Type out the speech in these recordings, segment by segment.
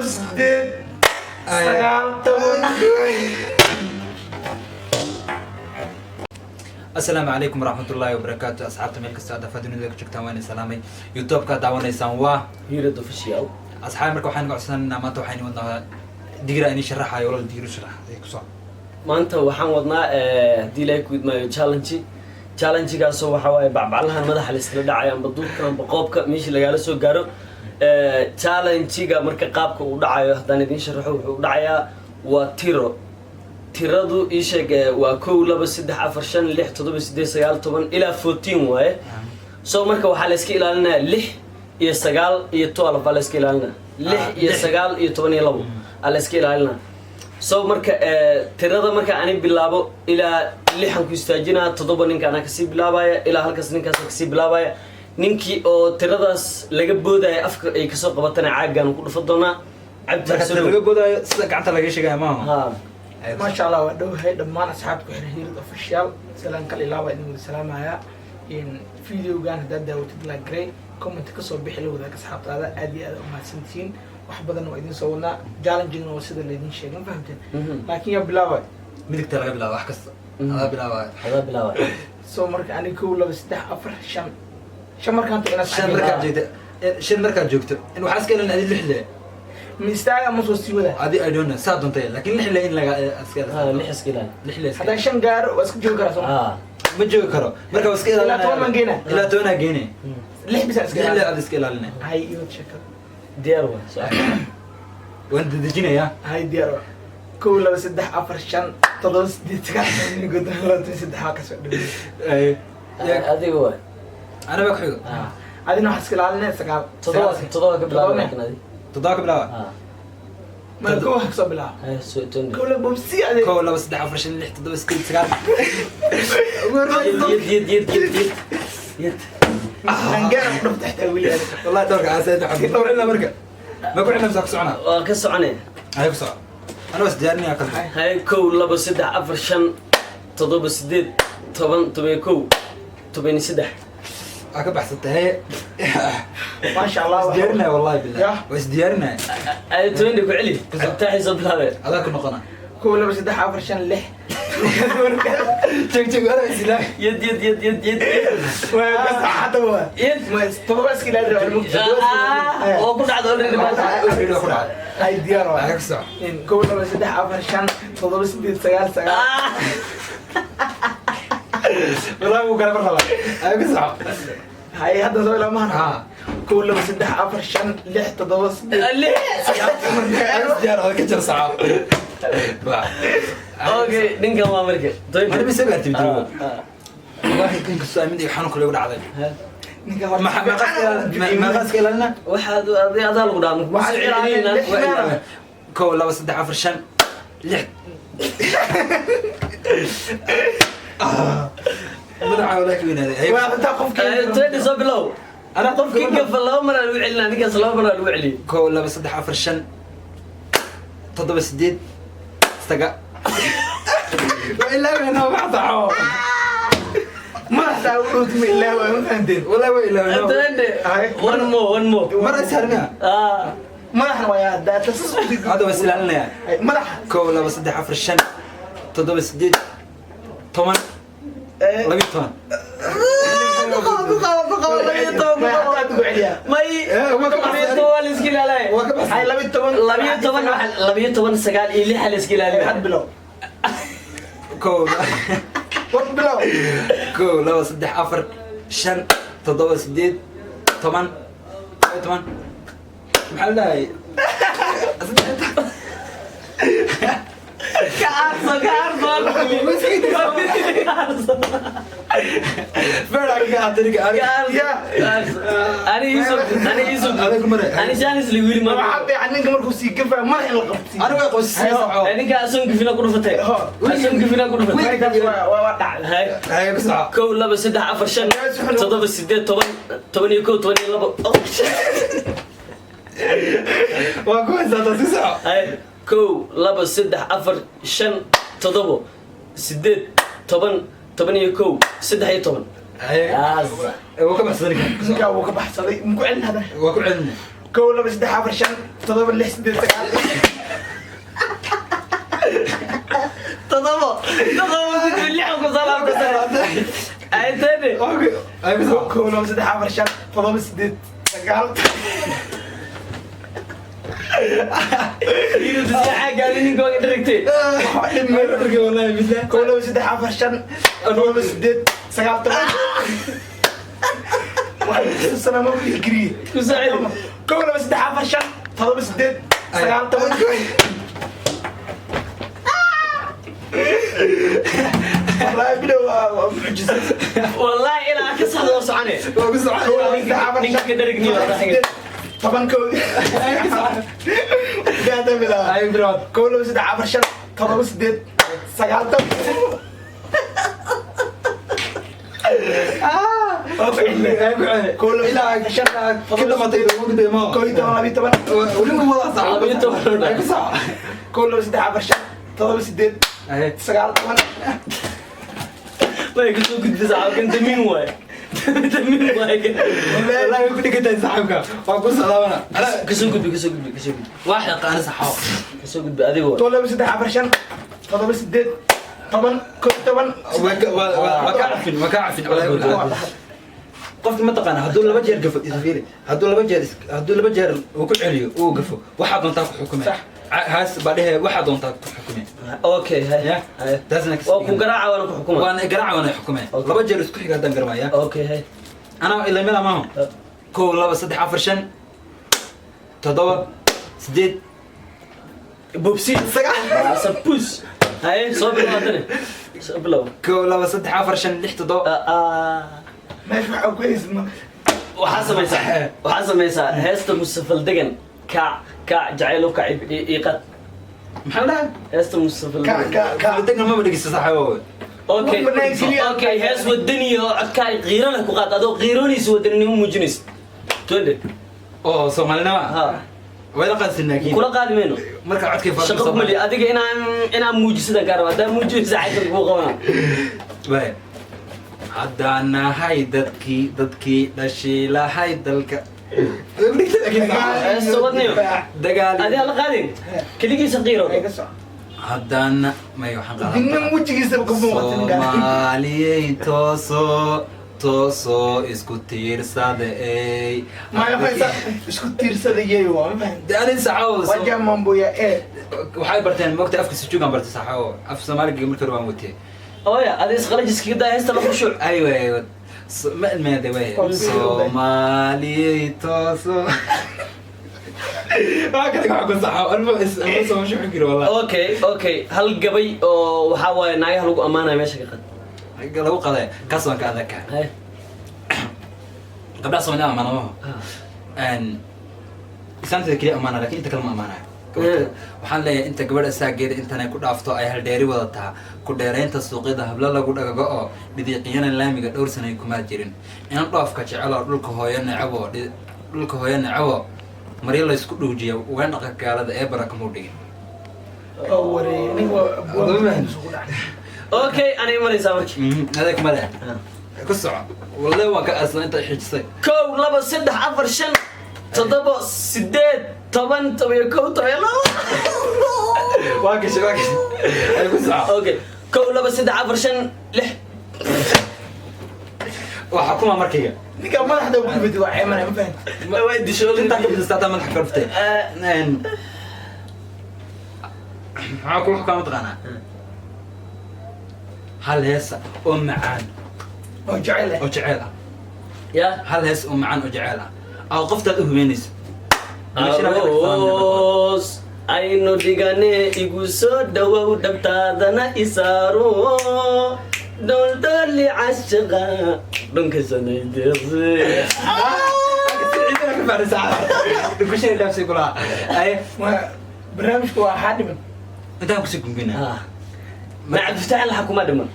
8, 9, 10. Asalaamu calaykum waraxmatullaahi wabarakaatu. Asxaabta meel kasta aad afa dunida ka joogtaan, waan salaamay. YouTube-ka daawanaysaan waa Hiirad Official. Asxaab, marka waxaan codsanaynaa, maanta waxaynu wadnaa digira inii sharaxayo. Walaal, digiru sharax ay ku soco. Maanta waxaan wadnaa, haddii Ilaahay ku idmaayo, challenge. Challengegaasoo waxaa waaye bacbaclahan madaxa la iskala dhacayo, amba duubka amba qoobka, meeshii lagaala soo gaaro. Challenge-ga marka qaabka uu dhacayo haddaan idiin sharaxo, wuxuu u dhacayaa waa tiro. Tiradu ii sheeg, waa 1, 2, 3, 4, 5, 6, 7, 8, 9, 10 ilaa 14 waaye. So marka waxaa la iska ilaalinayaa 6 iyo 9 iyo 12 baa la iska ilaalinaya, 6 iyo 6. 9 iyo 12 aa la iska ilaalinaya. So marka tirada marka ani bilaabo ilaa 6-an ku istaajinaa, 7 ninka anaa kasii bilaabaya, ilaa halkaas ninkaas kasii bilaabaya. Ninkii oo tiradaas laga boodaya afka ay kasoo qabatana caaggaan ku dhufa doonaa. Marka Cabdi. sida laga boodaayo, sida gacanta laga sheegaya maaha? Ha. Maasha Allah, waa dhowhay. Dhammaan asxaabta ku xiran Hiirad Official, salaan kal ilaa baa idin wada salaamayaa. Videogan haddaad daawatid, like garee, comment kasoo bixi, la wadaag asxaabtaada. Aad iyo aad umahadsantihiin. Wax badan waa idin soo wadnaa. Challengena waa sida laydin sheegay, ma fahamteen? Laakiin yaa bilaabay? Midigta laga bilaabo wax kasta. Adaa bilaabaya. Adaa bilaaba. So marka ani 1, 2, 3, 4, 5, 5 markaan to inaad 5 markaad joogto, 5 markaad joogto in waxaa iska ilaalin adi 6 le. Ma istaaga ma soo sii wadaa? Adi, I don't know, saa doontay, laakiin 6 le in laga iska Ha, ilaalin. 6 iska ilaali. 6 le iska. Haddaan 5 gaaro waa iska joogi karaa, soo ma? Ha. Ma joogi karo marka waa iska ilaalin. Ilaa 10 baan geynaa. Ilaa 10-aa geynay. 6 bisa iska 6 le ilaalin. aad iska ilaalinay. Hay, iyo sheekada. Diyaar waa soo. Waan dedejinayaa. Hay, diyaar waa. 1, 2, 3, 4, 5, 7, 8, 9, 10, 11, 12, 13 waa kasoo dhawey. Adiga waay. Ana baa ku xigo. Ha. Adina waxaa iska ilaalinay 9. 7, 7 ka bilaaba. 7. Laakiin adi 7 ka bilaaba. Ha. Ma 1 wax kasoo bilaaba? Hay, soo toon. 1, 2, bobsi ade. 1, 2, 3, 4, 5, 6, 7, 8, 9. Yad, yad, yad, yad, yad, yad. Angaar ku dhufta xitaa weli ade. Wallahi dhowrka aasayd waxaan dhowr ilaa marka ma ku xilna ku soconaa. Waa ka soconaya. Hay, ku soco, ana was diyaarinaya qalbi. Hay, 1, 2, 3, 4, 5, 7, 8, 10, 11, 13. Waa ka baxsatay, haye. Maasha Allah. Is diyaarinaya, wallahi billah. Yah. Waa is diyaarinaya. Ay, 20 ku celi. Cabditaaxi soo bilaabe. Adaa ku noqona. 1, 2, 3, 4, 5, 6. Joog, joog, anaa isilaa. Yad, yad, yad, yad, yad. Hadda waa Yad. 7 iska ilaalin rabaa mugta. Oo ku dhacda already maanta. Already waa ku dhacday. Hay, diyaar waa. Hay, ku soco. 1, 2, 3, 4, 5, 7, 8, 9, 9. Wallahi wuu kala mar rabaa. Hay, ku soco. Hay, hadda soo ilaa mahan. Ha. 1, 2, 3, 4, 5, 6, 7, 8. 6. Is diyaar oo ka jar saco. Okay, ninkan waa marka 20. Mana mise gaartay video? Wallahi inkastoo mid iyo xanuunka lagu dhacday. Ninka Ma qaska ilaalina. Waxaad adaa lagu dhaha. Waxaad ilaalin 6 meela. 1, 2, 3, 4, 5, 6. Madaxa walaa ka weynaaday. Hay. Waa intaa qofkii 20 soo bilow. Ana qofkii gafa laba mar aa lagu celinaa, ninkaas laba mar aa lagu celiyey. 1, 2, 3, 4, 5, 7, 8, 9. Waa ilaaweynaa wax taxo. Madaxtaa u dhowtma ilaa waa, ma fahanteen? Wallahi waa ilaaweynaa. 20. Hay. One more, one more. Mar is harmiya. Ah. Madaxna waa yaa tasas. Hadda waa is ilaalinayaa. Madaxa. 1, 2, 3, 4, 5, 7, 8, 10, 12. May. Waa ka baxsan. 12 waa la iska ilaalaya. Waa ka baxsan. Hay, 12. 12, 12, 9 iyo 6 la iska ilaalina. Had bilow. 1. War bilow. 1, 2, 3, 4, 5, 7, 8, 10, 12. Maxaa la dhahay? Ka aarso, ka aarso. Ka aarso. Feer ka aatay Ka aniga. aarso. Ani iisoo, ani iisoo. Adag mare. Ani jaanis la wili ma. Waxaa fiican ninka markuu sii gafayo madax in la qabto. Aniga way qoysasay soco. Ninka asoon gifina ku dhufatay, asoon gifina ku dhufatay. Waa dhacday. Hay. Hay, ku soco. 1, 2, 3, 4, 5, 7, 8, 10, 11, 12. Oh, shit. Waa ku haysaa taasi, soco. Hay, 1, 2, 3, 4, 5, 7, 8, 10, 11, 13. Haye. Yaasa. Wuu ka baxsaday ninkan. Ninkaa wuu ka baxsaday, muku celin hada. Waa ku celinay. 1 2 3 4 5 7 6 8 9. 7 7 6 ku salaam ku salaam. Ay tani. Ay, ku soco. 1 2 3 4 5 7 8 9. Yiri saxa gaari ninka waa dhigtay. Waxba dhib ma Markii wallahi billah. 1 2 3 4 5 7 8 9 10. Waxaan xusuusanaa ma wili kariye. Ku soo celi. 1 2 3 4 5 7 8 9 10. Wallahi bilow waa mucjiso. Wallahi ilaa ka saxdo oo socone. Waa ku soco. Ninka ka dharigniyo waa saxiga. 10 kow. Gaada bilaa. Ay, bilaad. 1 2 3 4 5 7 8 9 10. Ay, ku celi. Ilaa ka dhamatay ugu gudbay ma. 11 12. Weli ma wada saxo. 12. Ay, ku soco. 1 2 3 4 5 7 8 Ay. 9 10. Way ku soo gudbisa kan damiin waay. Damiin waay. Wallahi way ku dhigantahay saxibka. Waa ku salaamana. Ka soo gudbi, ka soo gudbi, ka soo gudbi. Waa yaqaan saxo. Ka soo gudbi adigoo. 1 2 3 4 5 7 8 10 11. Waa ka cafin, waa ka cafin. Qofka ma taqaana hadduu 2 jeer gafo, isfiiri, hadduu 2 jeer hadduu 2 jeer uu ku celiyo uu gafo, waxaa doontaa ku xukumay. Sax. Haas baa dhehe, waxaa doontaa ku xukumay. Okay, hay. Ya. Hay. Taasna Waa ku garaaca waana ku xukuma. Waana garaaca waana xukumay. Okay. 2 jeer isku xiga haddaan garmaya. Okay, hay. Anaa ilaa meel amaho. 1 2 3 4 5 7 8 Bobsi. 9. Sabus. Hay, soo bilow hadane. Soo bilow. 1 2 3 4 5 6 7. Meesha waxaa ku haysma. Waxaa samaysaa heesta Mustafal Degan, kaac kaac jacayl u kacib iiqad. Maxaa la dhahaa? Heesta Mustafal Kaac Degan. kaac kaac. Degan maba dhegeysto saxaawo. Okay. Banaan keliya. Okay, hees wadani oo codkaa qiiro leh ku qaad, adoo qiiroonaysa wadaninimo muujinaysa. Twende. Oo Soomaalinima. Ha. Way la qaadsin laakiin. Kula qaadi mayno. Marka codkay farqi Shaqo kuma lihi adiga inaan muujisadaan kaa rabaa. Haddaa muujinaysa xagga kuu qabanaa. Waay. Haddaan nahay dadkii dhashay lahay dalka. Heesta wadniyo. Dagaal. Adiga la qaadin. Keligiisa qiiro. Ay ka soco. Haddaan may waxaan qaadan. Dinna wejigiisa ka muuqata ninkaan. Soomaaliyey toosoo toosoo isku tiirsada ey. Maya faysa isku tiirsadayay waa ma fahanti. De adin saxaawo. Wajah mamboya ee. Waxay barteen moogta afka sujuugan bartay saxaawo. Af Soomaaliga markii hore waan watay. Oya, adiga isqalajiska daa heesta la khushuuc. Aywa aywa. Ma ilmeede way. Soomaaliyey toosoo. Waa kada ka xukun saxaawo. Anma is anma soo shuxin karo wallahi. Okay, okay, hal gabay oo waxaa waaye naagaha lagu ammaanayo meesha ka qad. Lagu qaday kaas waan ka adag. Hay. Gabdhaha Soomaaliya amaana maaha. Islaanteeda keliya amaana, laakiin inta kale ma amaanayo. Waxaan leeyahay inta gabadha saageeda intanay ku dhaafto ay haldheeri wadataa ku dheeraynta suuqyada hablo lagu dhagago oo dhidiiqiyana laamiga dhowr sanay kumaa jirin inan dhoofka jecel oo dhulka hooyo necabo dhulka hooyo necabo maryo laysku dhuujiya ugaan dhaqa gaalada ee baraka muu dhigin. Oo wareey ninka waa isugu dhacay. Okay, anay maraysaa markii. Adeeg male ku soco wallahi waan ka aslan inta xijisay. 1 2 3 4 5 7 8 10 11 12. Waa gashay, waa gashay, ay ku soco. Okay, 1 2 3 4 5 6. Waxaa kuma markayga. Ninka madaxda ugu dhibid waa ceemanay ma fahanti. Waa disho. Intaa ka bidista hataa madaxa ka dhuftay. Maxaa kula xukaa mataqaanaa hal heesa oo macaan Oo jecel oo jeceel ah. Ya. Hal hees oo macaan oo jeceel ah oo qoftaad u hubeynayso. Aroos aynu dhigane igu soo dhawow dhabtaadana isaaro dholdhooli cashaqa dhunka sanaydeeqsi. Barnaamijku waa xaa dhiman. Intaan kusii gungina. Ma Cabdifataax laxa kuma dhiman.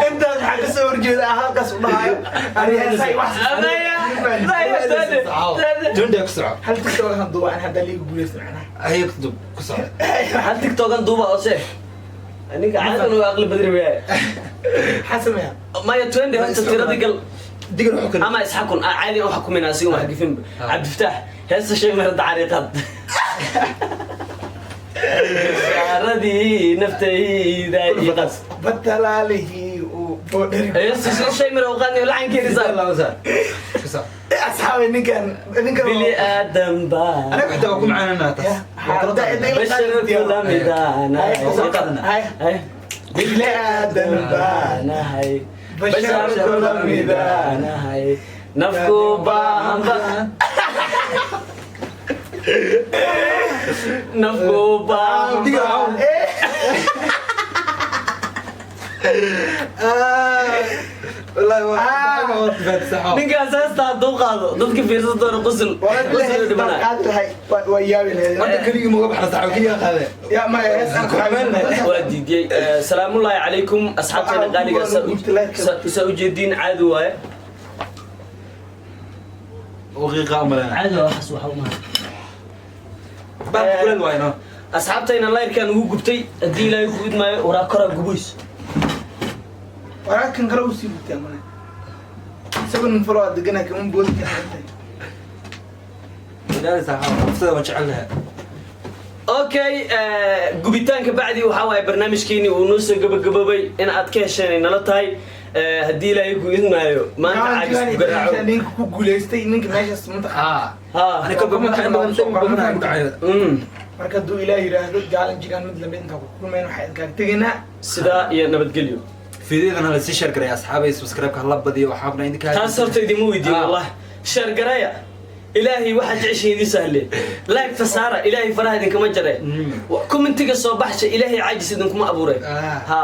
Intaas waxaa kasoo horjeeda ah halkaas u dhahayo. Jonda ku soco. Hal TikTok aan duuba aan hadda liiga guuleysto macnaha. Ay ku soco. Hal TikTokan duuba oo se ninka caadan uu aqli badri waay. Maxaa sameeyaa? Maya, 20 horta tirada gal. Digar wuxuu kale Ama isxakun, caadi aan u xukumayna, asiga wax gifin. Cabdifataax, heesta Sheeg Mira Dacariiqaad. Shaaradii naftayda iyo qas. Batalaalihii uu boodheri. Heesta Sheeg Mira u qaadnayo, lacankeedi saar. Kasa. Asxaabay, ninkan ninkan Bili aadam baa Anaga xitaa waa ku macaananaa taas. Waa kula qaadana. Bashar kula midaanahay. Hay. Hay. Bili aadan baanahay. Bashar kula midaanahay, nafku baahanba, nafku baahanba. Wallahi waa tifaad saxo. Ninkaas heesta hadduu qaado, dadka fiirsan doona qusul qusul dhimanaya. Qaadi lahay, waa yaabi lahayd. Hadda keligii ma uga baxna saxo, keliya qaade. Ya maya, hees aan ku xameen lahayd. Waa diidiyey. Salaamullaahi calaykum, asxaabteena qaaliga. Saa ujeediin, caadi waaye. Waqiiqa umalena. Caadi waa waxaas, waxa umaha. Baab kuleel waay no. Asxaabtayna, layrkaan ugu gubtay. Haddii Ilaahay ku idmaayo, waraa koraa gubays. Wararkan kale uu sii gubtaa male, isagoo nin falo aa deganaa kama boodi kara. Ilaali saxo, naftada waan jecel lahaa. Okay, gubitaanka bacdi waxaa waaye barnaamijkeeni uu noo soo gabagaboobay. In aad ka hesheen ay nala tahay. Haddii Ilaahay ku idmaayo, maanta caagis ku garaaco. Ninka ku guuleystay, ninka meeshaas mataqaa. Ah. Ha. Ani kolba madaxa badan badan ku dhacayo. Marka hadduu Ilaah yidhaahdo, challenge-igan mid lamid intaa ku kulmayn, waxaa idinkaga tegaynaa sidaa iyo nabadgelyo. Fiidiyadana la sii share garay, asxaabay, subscribe-ka hala badiyo. Waxaa kuna idinka Taas horta idinma weydiin. Wallah, share garaya. Ilaahay waxaad jeceshiin idin sahle. Like-ta saara, Ilaahay faraha idinkama jare. Commentiga soo baxsha, Ilaahay caajis idinkuma abuuray. Ha.